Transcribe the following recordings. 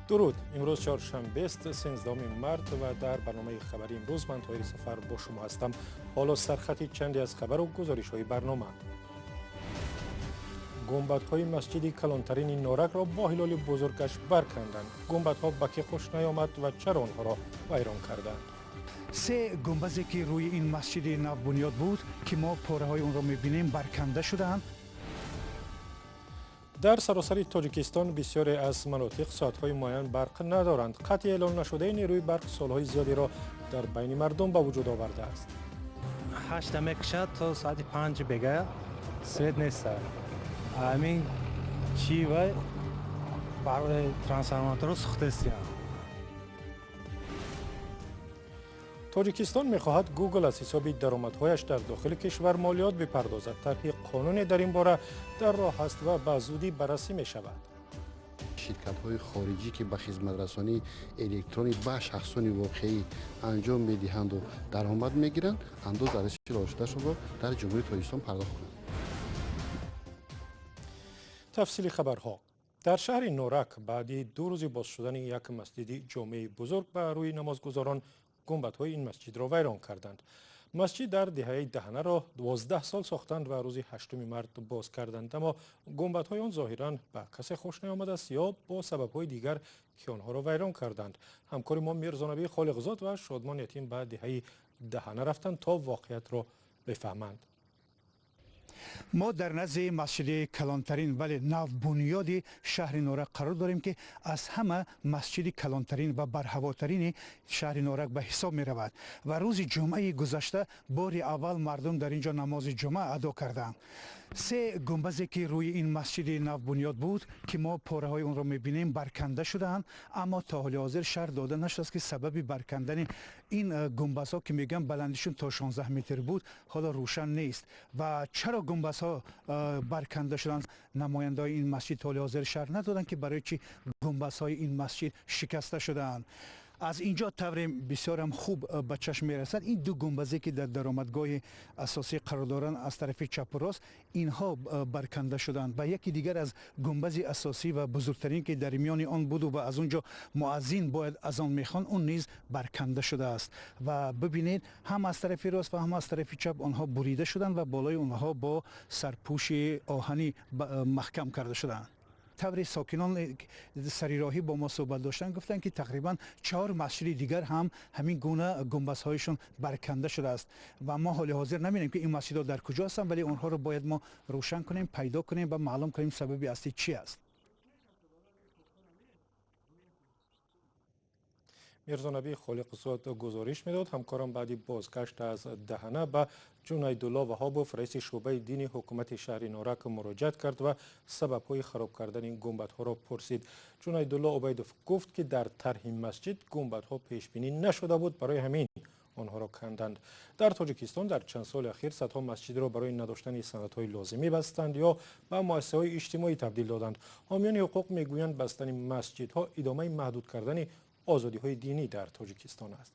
Дуруд. Имрӯз чоршанбест, 13 март ва дар барномаи хабарии имрӯз ман Тоҳири Сафар бо шумо ҳастам. Ҳоло сархати чанде аз хабару гузоришҳои барнома. Гумбадҳои масҷиди калонтарини Норакро бо ҳилоли бузургаш барканданд. Гумбадҳо ба кӣ хуш наёмад ва чаро онҳоро вайрон карданд? Се гумбазе ки рӯи ин масҷиди навбунёд буд, ки мо пораҳои онро мебинем, барканда шудаанд. Дар саросари Тоҷикистон бисёре аз манотиқ соатҳои муайян барқ надоранд. Қатъи эълон нашудаи нерӯи барқ солҳои зиёдеро дар байни мардум ба вуҷуд овардааст. 8 мекушад то соати 5 бега свет нест. Ҳамин чӣ вай трансформаторро сӯхтастиянд. Тоҷикистон мехоҳад Google аз ҳисоби даромадҳояш дар дохили кишвар молиёт бипардозад. Тарҳи қонуне дар ин бора дар роҳ аст ва ба зудӣ баррасӣ мешавад. Ширкатҳои хориҷӣ, ки ба хизматрасонии электронӣ ба шахсони воқеӣ анҷом медиҳанду даромад мегиранд, андоз арзиши иловашудаашонро дар Ҷумҳурии Тоҷикистон пардохт кунанд. Тафсили хабарҳо. Дар шаҳри Норак баъди 2 рӯзи боз шудани як масҷиди ҷомеи бузург ба рӯи намозгузорон гумбадҳои ин масҷидро вайрон карданд. Масҷид дар деҳаи Даҳанаро 12 сол сохтанд ва рӯзи 8 март боз карданд, аммо гумбадҳои он зоҳиран ба касе хуш наомадааст ё бо сабабҳои дигар, ки онҳоро вайрон карданд. Ҳамкори мо Мирзонабӣ Холиқзод ва Шодмон Ятим ба деҳаи Даҳана рафтанд то воқеиятро бифаҳманд. Мо дар назди масҷиди калонтарин, вале навбунёди шаҳри Норак қарор дорем, ки аз ҳама масҷиди калонтарин ва барҳавотарини шаҳри Норак ба ҳисоб меравад. Ва рӯзи ҷумъаи гузашта бори аввал мардум дар ин ҷо намози ҷумъа адо карданд. Се гумбазе ки рӯи ин масҷиди навбунёд буд, ки мо пораҳои онро мебинем, барканда шудаанд, аммо то ҳоли ҳозир шарҳ дода нашудааст, ки сабаби баркандани ин гумбазҳо, ки мегӯям баландишон то 16 метр буд, ҳоло рӯшан нест. Ва чаро гумбазҳо барканда шуданд, намояндаҳои ин масҷид то ҳоли ҳозир шарҳ надоданд, ки барои чӣ гумбазҳои ин масҷид шикаста шудаанд. Аз инҷо тавре бисёрам хуб ба чашм мерасад, ин ду гумбазе ки дар даромадгоҳи асосӣ қарор доранд аз тарафи чапу рост, инҳо барканда шуданд. Ва яке дигар аз гумбази асосӣ ва бузургтарин, ки дар миёни он буду ва аз он ҷо муаззин бояд азон мехонд, он низ барканда шудааст. Ва бибинед, ҳам аз тарафи рост ва ҳам аз тарафи чап онҳо бурида шуданд ва болои онҳо бо сарпӯши оҳанӣ маҳкам карда шуданд. Тавре сокинон сарироҳӣ бо мо суҳбат доштанд, гуфтанд, ки тақрибан 4 масҷиди дигар ҳам ҳамин гуна гумбазҳояшон барканда шудааст. Ва мо ҳоли ҳозир намедонем, ки ин масҷидҳо дар куҷо ҳастанд, вале онҳоро бояд мо рӯшан кунем, пайдо кунем ва маълум кунем сабаби аслӣ чӣ аст. Мирзонабӣ Холиқзод гузориш медод. Ҳамкорам баъди бозгашт аз Даҳана ба Ҷунайдулло Ваҳобов, раиси шӯъбаи дини ҳукумати шаҳри Норак, муроҷиат кард ва сабабҳои хароб кардани гумбадҳоро пурсид. Ҷунайдулло Убайдов гуфт, ки дар тарҳи масҷид гумбадҳо пешбинӣ нашуда буд, барои ҳамин онҳоро канданд. Дар Тоҷикистон дар чанд соли ахир садҳо масҷидро барои надоштани санадҳои лозимӣ бастанд ё ба муассисаҳои иҷтимоӣ табдил доданд. Ҳомиёни ҳуқуқ мегӯянд, бастани масҷидҳо идомаи маҳдуд кардани озодиҳои динӣ дар Тоҷикистон аст.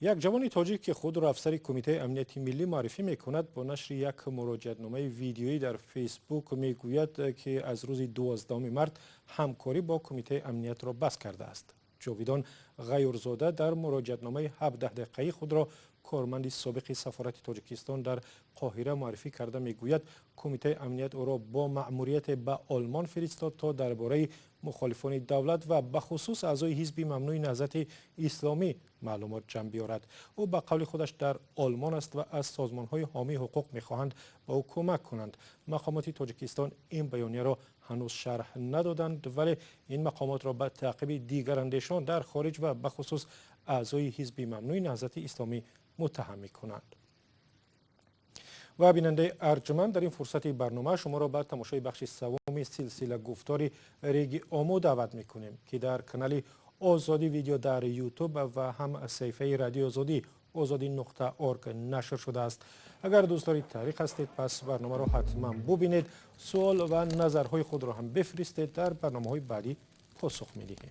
Як ҷавони тоҷик, ки худро афсари Кумитаи амнияти миллӣ муаррифӣ мекунад, бо нашри як муроҷиатномаи видеоӣ дар Фейсбук мегӯяд, ки аз рӯзи 12 март ҳамкорӣ бо Кумитаи амниятро бас кардааст. Ҷовидон Ғайюрзода дар муроҷиатномаи 17 дақиқаи худро корманди собиқи сафорати Тоҷикистон дар Қоҳира муаррифӣ карда мегӯяд, Кумитаи амният ӯро бо маъмурияте ба Олмон фиристод, то дар бораи мухолифони давлат ва бахусус аъзои ҳизби мамнӯи Наҳзати Исломӣ маълумот ҷамъ биёрад. Ӯ ба қавли худаш дар Олмон аст ва аз созмонҳои ҳомии ҳуқуқ мехоҳанд ба ӯ кӯмак кунанд. Мақомоти Тоҷикистон ин баёнияро ҳанӯз шарҳ надоданд, вале ин мақомотро ба таъқиби дигарандешон дар хориҷ ва бахусус аъзои ҳизби мамнӯи Наҳзати Исломӣ муттаҳам мекунанд. Ва бинандаи арҷманд, дар ин фурсати барнома шуморо ба тамошои бахши севуми силсила гуфтори Реги Ому даъват мекунем, ки дар канали Озодӣ видео дар Ютуб ва ҳам саҳифаи Радиои Озодӣ ozodi.org нашр шудааст. Агар дӯстдори таърих ҳастед, пас барномаро ҳатман бубинед, суол ва назарҳои худро ҳам бифиристед, дар барномаҳои баъдӣ посух медиҳем.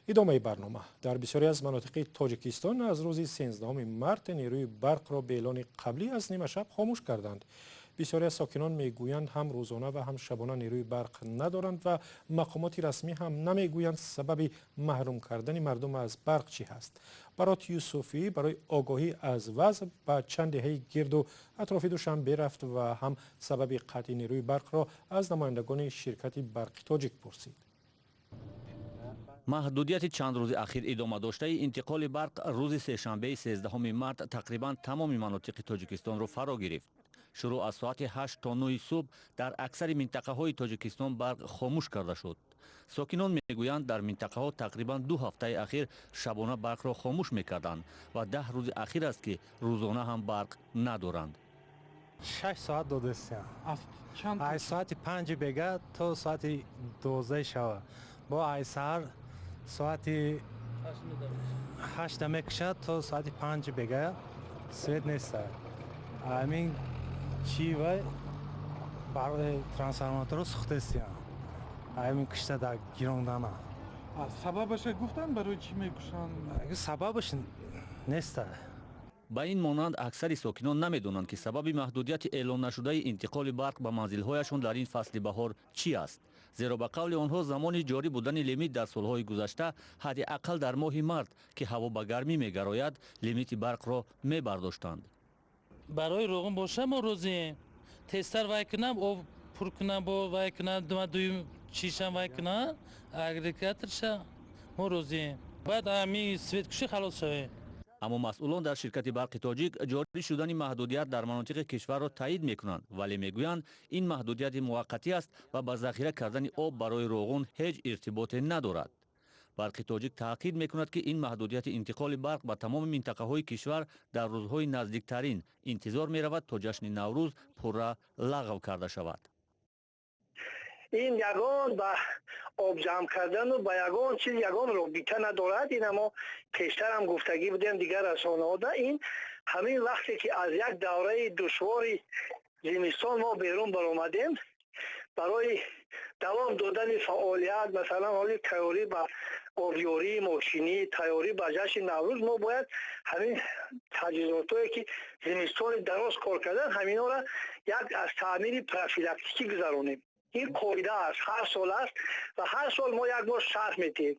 Идомаи барнома. Дар бисёре аз манотиқи Тоҷикистон аз рӯзи 13 март нерӯи барқро бе эълони қаблӣ аз нимашаб хомӯш карданд. Бисёре аз сокинон мегӯянд, ҳам рӯзона ва ҳам шабона нерӯи барқ надоранд ва мақомоти расмӣ ҳам намегӯянд сабаби маҳрум кардани мардум аз барқ чӣ ҳаст. Барот Юсуфӣ барои огоҳӣ аз вазъ ба чанд деҳаи гирду атрофи Душанбе рафт ва ҳам сабаби қатъи нерӯи барқро аз намояндагони ширкати Барқи Тоҷик пурсид. Маҳдудияти чанд рӯзи ахир идома доштаи интиқоли барқ рӯзи сешанбеи 13 март тақрибан тамоми манотиқи Тоҷикистонро фаро гирифт. Шурӯъ аз соати 8 то 9 субҳ дар аксари минтақаҳои Тоҷикистон барқ хомӯш карда шуд. Сокинон мегӯянд, дар минтақаҳо тақрибан 2 ҳафтаи ахир шабона барқро хомӯш мекарданд ва 10 рӯзи ахир аст, ки рӯзона ҳам барқ надоранд. 6 соат додастям. Аз соати 5 бега то соати 12 шава. Бо ай саҳар соати 8 мекушад то соати 5 бега свет неста. Ҳамин чӣ вай барои трансформаторро сӯхтестиям. Ҳамин кишта дар гирондана. Сабабаша гуфтанд, барои чӣ мекушанд? Сабабаш неста. Ба ин монанд аксари сокинон намедонанд, ки сабаби маҳдудияти эълон нашудаи интиқоли барқ ба манзилҳояшон дар ин фасли баҳор чӣ аст. Зеро ба қавли онҳо замони ҷорӣ будани лимит дар солҳои гузашта ҳадди ақал дар моҳи март, ки ҳаво ба гармӣ мегарояд, лимити барқро мебардоштанд. Барои роғун боша мо розием. Тезтар вай кунам, об пур кунам, бо вай кунам, дума дуюм чишам вай кунам, агрегаторша мо розием. Баъд ҳамин светкушӣ халос шавем. Аммо масъулон дар ширкати Барқи Тоҷик ҷорӣ шудани маҳдудият дар манотиқи кишварро таъид мекунанд, вале мегӯянд, ин маҳдудияти муваққатӣ аст ва ба захира кардани об барои роғун ҳеҷ иртиботе надорад. Барқи Тоҷик таъқид мекунад, ки ин маҳдудияти интиқоли барқ ба тамоми минтақаҳои кишвар дар рӯзҳои наздиктарин интизор меравад, то ҷашни Наврӯз пурра лағв карда шавад. Ин ягон ба об ҷамъ кардану ба ягон чиз ягон робита надорад. Ин мо пештарам гуфтагӣ будем дигар расонаҳода. Ин ҳамин вақте ки аз як давраи душвори зимистон мо берун баромадем, барои давом додани фаъолият, масалан, ҳоли тайёрӣ ба обёрии мошинӣ, тайёрӣ ба ҷашни Наврӯз, мо бояд ҳамин таҷҳизотое ки зимистони дароз кор кардан, ҳаминҳоро як аз таъмири профилактикӣ гузаронем. Ин қоида аст, ҳар сол аст ва ҳар сол мо як бор шарҳ медиҳем.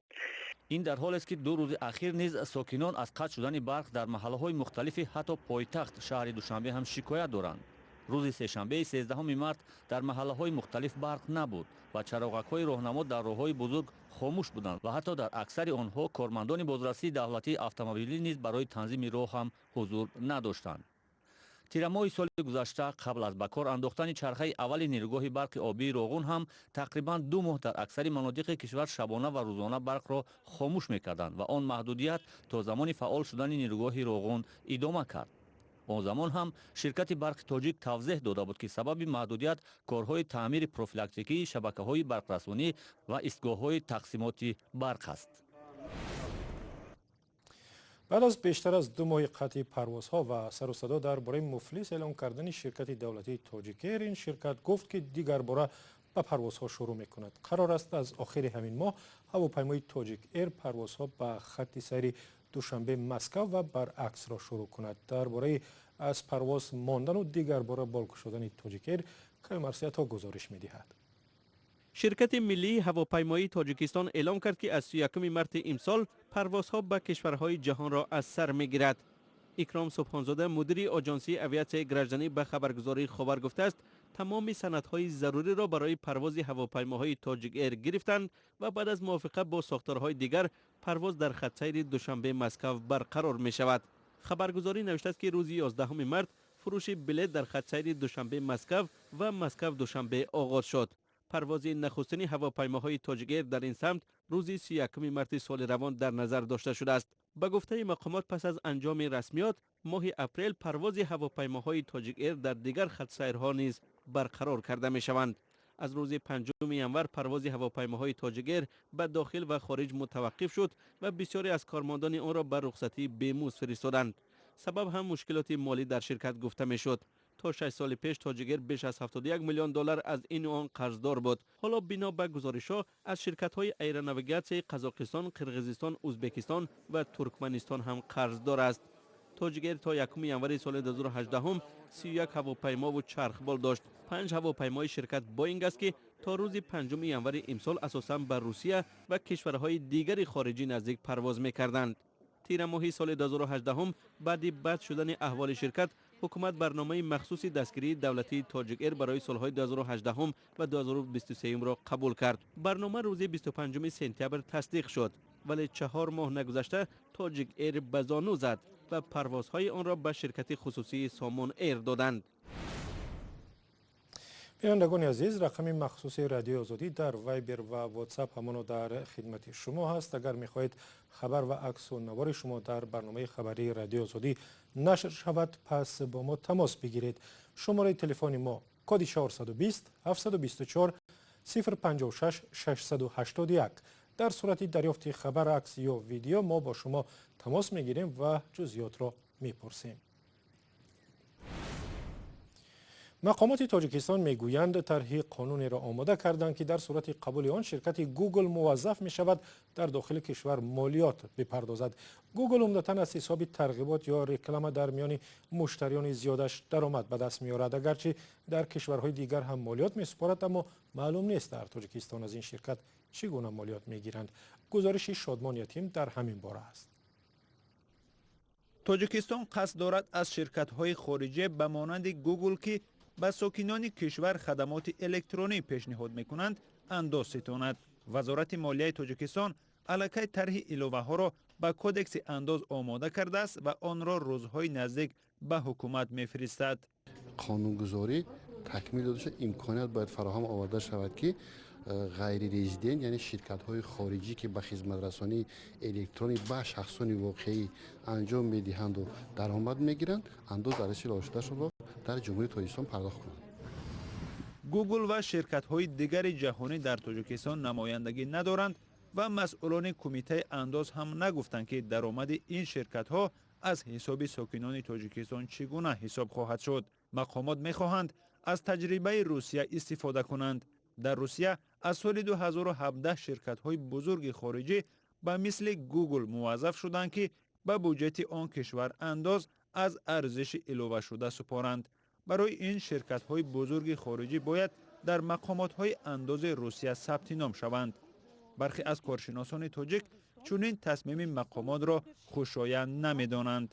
Ин дар ҳолест, ки 2 рӯзи ахир низ сокинон аз қатъ шудани барқ дар маҳаллаҳои мухталифи ҳатто пойтахт шаҳри Душанбе ҳам шикоят доранд. Рӯзи сешанбеи 13 март дар маҳаллаҳои мухталиф барқ набуд ва чароғакҳои роҳнамо дар роҳҳои бузург хомӯш буданд ва ҳатто дар аксари онҳо кормандони бозрасии давлатии автомобилӣ низ барои танзими роҳ ҳам ҳузур надоштанд. Тирамоҳи соли гузашта қабл аз ба кор андохтани чархаи аввали нерӯгоҳи барқи обии Роғун ҳам тақрибан 2 моҳ дар аксари манотиқи кишвар шабона ва рӯзона барқро хомӯш мекарданд ва он маҳдудият то замони фаъол шудани нерӯгоҳи Роғун идома кард. Он замон ҳам ширкати Барқи Тоҷик тавзеҳ дода буд, ки сабаби маҳдудият корҳои таъмири профилактикии шабакаҳои барқрасонӣ ва истгоҳҳои тақсимоти барқ аст. Баъд аз бештар аз 2 моҳи қатъи парвозҳо ва сару садо дар бораи муфлис эълон кардани ширкати давлатии Тоҷикэйр, ин ширкат гуфт, ки дигарбора ба парвозҳо шурӯъ мекунад. Қарор аст аз охири ҳамин моҳ ҳавопаймои Тоҷик Эйр парвозҳо ба хатти сайри Душанбе Москав ва баръаксро шурӯъ кунад. Дар бораи аз парвоз мондану дигарбора болкушодани Тоҷик Эйр Каюмарсиятҳо гузориш медиҳад. Ширкати миллии ҳавопаймоии Тоҷикистон эълом кард, ки аз 31 марти имсол парвозҳо ба кишварҳои ҷаҳонро аз сар мегирад. Икром Субҳонзода, мудири оҷонсии авиатсияи гражданӣ, ба хабаргузории Ховар гуфтааст, тамоми санадҳои заруриро барои парвози ҳавопаймоҳои Тоҷик Эйр гирифтанд ва баъд аз мувофиқа бо сохторҳои дигар парвоз дар хатсайри Душанбе Москав барқарор мешавад. Хабаргузорӣ навиштааст, ки рӯзи 11 март фурӯши билет дар хатсайри Душанбе Москав ва Москав Душанбе оғоз шуд. Парвози нахустини ҳавопаймоҳои Тоҷик Эйр дар ин самт рӯзи 31 марти соли равон дар назар дошта шудааст. Ба гуфтаи мақомот, пас аз анҷоми расмиёт моҳи апрел парвози ҳавопаймоҳои Тоҷик Эйр дар дигар хатсайрҳо низ барқарор карда мешаванд. Аз рӯзи 5 январ парвози ҳавопаймоҳои Тоҷик Эйр ба дохил ва хориҷ мутаваққиф шуд ва бисёре аз кормандони онро ба рухсатии бемузд фиристоданд. Сабаб ҳам мушкилоти молӣ дар ширкат гуфта мешуд. То 6 соли пеш Тоҷик Эйр беш аз 71 миллион доллар аз ину он қарздор буд. Ҳоло бино ба гузоришҳо аз ширкатҳои аэронавигатсияи Қазоқистон, Қирғизистон, Ӯзбекистон ва Туркманистон ҳам қарздор аст. Тоҷик Эйр то 1 январи соли 2018 31 ҳавопаймову чархбол дошт. 5 ҳавопаймои ширкат Боинг аст, ки то рӯзи 5 январи имсол асосан ба Русия ва кишварҳои дигари хориҷӣ наздик парвоз мекарданд. Тирамоҳи соли 2018 баъди бад шудани аҳволи ширкат, ҳукумат барномаи махсуси дастгирии давлатии Тоҷик Эйр барои солҳои 2018 ва 2023-ро қабул кард. Барнома рӯзи 25 сентябр тасдиқ шуд, вале 4 моҳ нагузашта Тоҷик Эйр ба зону зад ва парвозҳои онро ба ширкати хусусии Сомон Эйр доданд. Бинандагони азиз, рақами махсуси Радиои Озодӣ дар Вайбер ва Ватсап ҳамоно дар хидмати шумо ҳаст. Агар мехоҳед хабар ва аксу навори шумо дар барномаи хабарии Радиои Озодӣ нашр шавад, пас бо мо тамос бигиред. Шумораи телефони мо коди 420 724 056 681. Дар сурати дарёфти хабар, акс ё видео мо бо шумо тамос мегирем ва ҷузъиётро мепурсем. Мақомоти Тоҷикистон мегӯянд, тарҳи қонунеро омода карданд, ки дар сурати қабули он ширкати Google муваззаф мешавад дар дохили кишвар молиёт бипардозад. Google умдатан аз ҳисоби тарғибот ё реклама дар миёни муштариёни зиёдаш даромад ба даст меорад. Агарчи дар кишварҳои дигар ҳам молиёт месупорад, аммо маълум нест дар Тоҷикистон аз ин ширкат чӣ гуна молиёт мегиранд. Гузориши Шодмон Ятим дар ҳамин бора аст. Тоҷикистон қасд дорад аз ширкатҳои хориҷӣ ба монанди Google, ки ба сокинони кишвар хадамоти электронӣ пешниҳод мекунанд, андоз ситонад. Вазорати молияи Тоҷикистон аллакай тарҳи иловаҳоро ба кодекси андоз омода кардааст ва онро рӯзҳои наздик ба ҳукумат мефиристад. Қонунгузорӣ такмил дода шуда, имконият бояд фароҳам оварда шавад, ки ғайрирезидент, яъне ширкатҳои хориҷӣ, ки ба хизматрасонии электронӣ ба шахсони воқеӣ анҷом медиҳанду даромад мегиранд, андоз арзиши иловашудаашонро дар Ҷумҳурии Тоҷикистон пардохт кунанд. Гугл ва ширкатҳои дигари ҷаҳонӣ дар Тоҷикистон намояндагӣ надоранд ва масъулони кумитаи андоз ҳам нагуфтанд, ки даромади ин ширкатҳо аз ҳисоби сокинони Тоҷикистон чӣ гуна ҳисоб хоҳад шуд. Мақомот мехоҳанд аз таҷрибаи Русия истифода кунанд. Дар Русия аз соли 2017 ширкатҳои бузурги хориҷӣ ба мисли Google муваззаф шуданд, ки ба буҷети он кишвар андоз аз арзиши иловашуда супоранд. Барои ин ширкатҳои бузурги хориҷӣ бояд дар мақомотҳои андози Русия сабти ном шаванд. Бархе аз коршиносони тоҷик чунин тасмими мақомотро хушоянд намедонанд.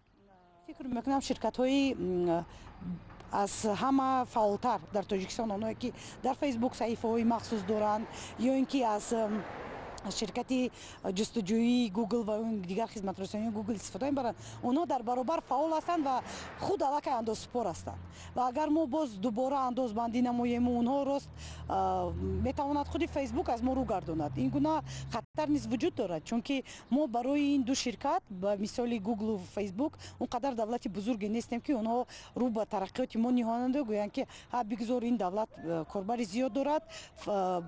Фикр мекунам, ширкатҳои аз ҳама фаъолтар дар Тоҷикистон, онҳое ки дар Фейсбук саҳифаҳои махсус доранд ё ин ки аз ширкати ҷустуҷӯии Google ва дигар хизматрасонии Google истифода мебаранд, онҳо дар баробар фаъол ҳастанд ва худ аллакай андозсупор ҳастанд. Ва агар мо боз дубора андозбандӣ намоему, онҳо рост метавонад худи Фейсбук аз мо рӯ гардонад. Ин гуна хатар низ вуҷуд дорад, чунки мо барои ин ду ширкат, ба мисоли Google Фейсбук, он қадар давлати бузурге нестем, ки онҳо рӯ ба тараққиёти мо ниҳонанду гӯянд, ки ҳа, бигзор ин давлат корбари зиёд дорад,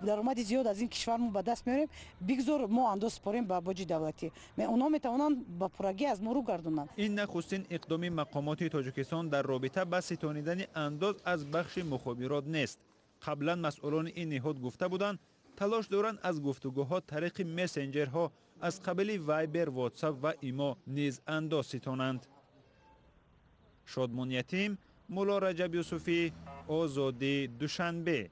даромади зиёд аз ин кишвар мо ба даст меорем, бигзор мо андоз супорем ба боҷи давлатӣ. Онҳо метавонанд ба пуррагӣ аз мо рӯ гардонанд. Ин нахустин иқдоми мақомоти Тоҷикистон дар робита ба ситонидани андоз аз бахши мухобирот нест. Қаблан масъулони ин ниҳод гуфта буданд, талош доранд аз гуфтугӯҳо тариқи мессенҷерҳо аз қабили Вайбер, Ватсап ва Имо низ андоз ситонанд. Шодмон Ятим, Мулло Раҷаб Юсуфӣ, Озодӣ, Душанбе.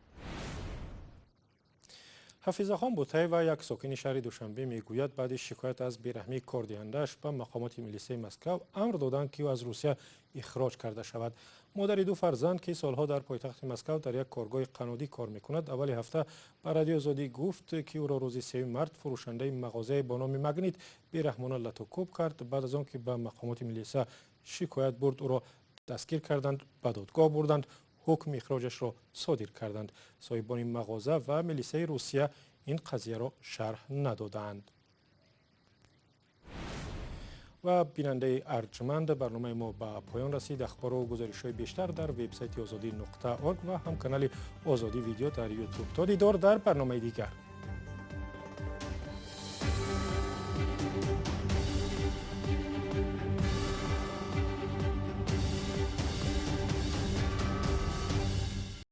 Ҳафизахон Бутаева, як сокини шаҳри Душанбе, мегӯяд, баъди шикоят аз бераҳмии кордиҳандааш ба мақомоти милисаи Москав амр доданд, ки ӯ аз Русия ихроҷ карда шавад. Модари ду фарзанд, ки солҳо дар пойтахти Москав дар як коргоҳи қаннодӣ кор мекунад, аввали ҳафта ба Радиои Озодӣ гуфт, ки ӯро рӯзи 3 март фурӯшандаи мағозае бо номи Магнит бераҳмона латукӯб кард. Баъд аз он ки ба мақомоти милиса шикоят бурд, ӯро дастгир карданд, ба додгоҳ бурданд, ҳукми ихроҷашро содир карданд. Соҳибони мағоза ва милисаи Русия ин қазияро шарҳ надодаанд. Ва бинандаи арҷманд, барномаи мо ба поён расид. Ахбору гузоришҳои бештар дар вебсайти озодӣ.орг ва ҳам канали Озодӣ Видео дар Ютуб. То дидор дар барномаи дигар.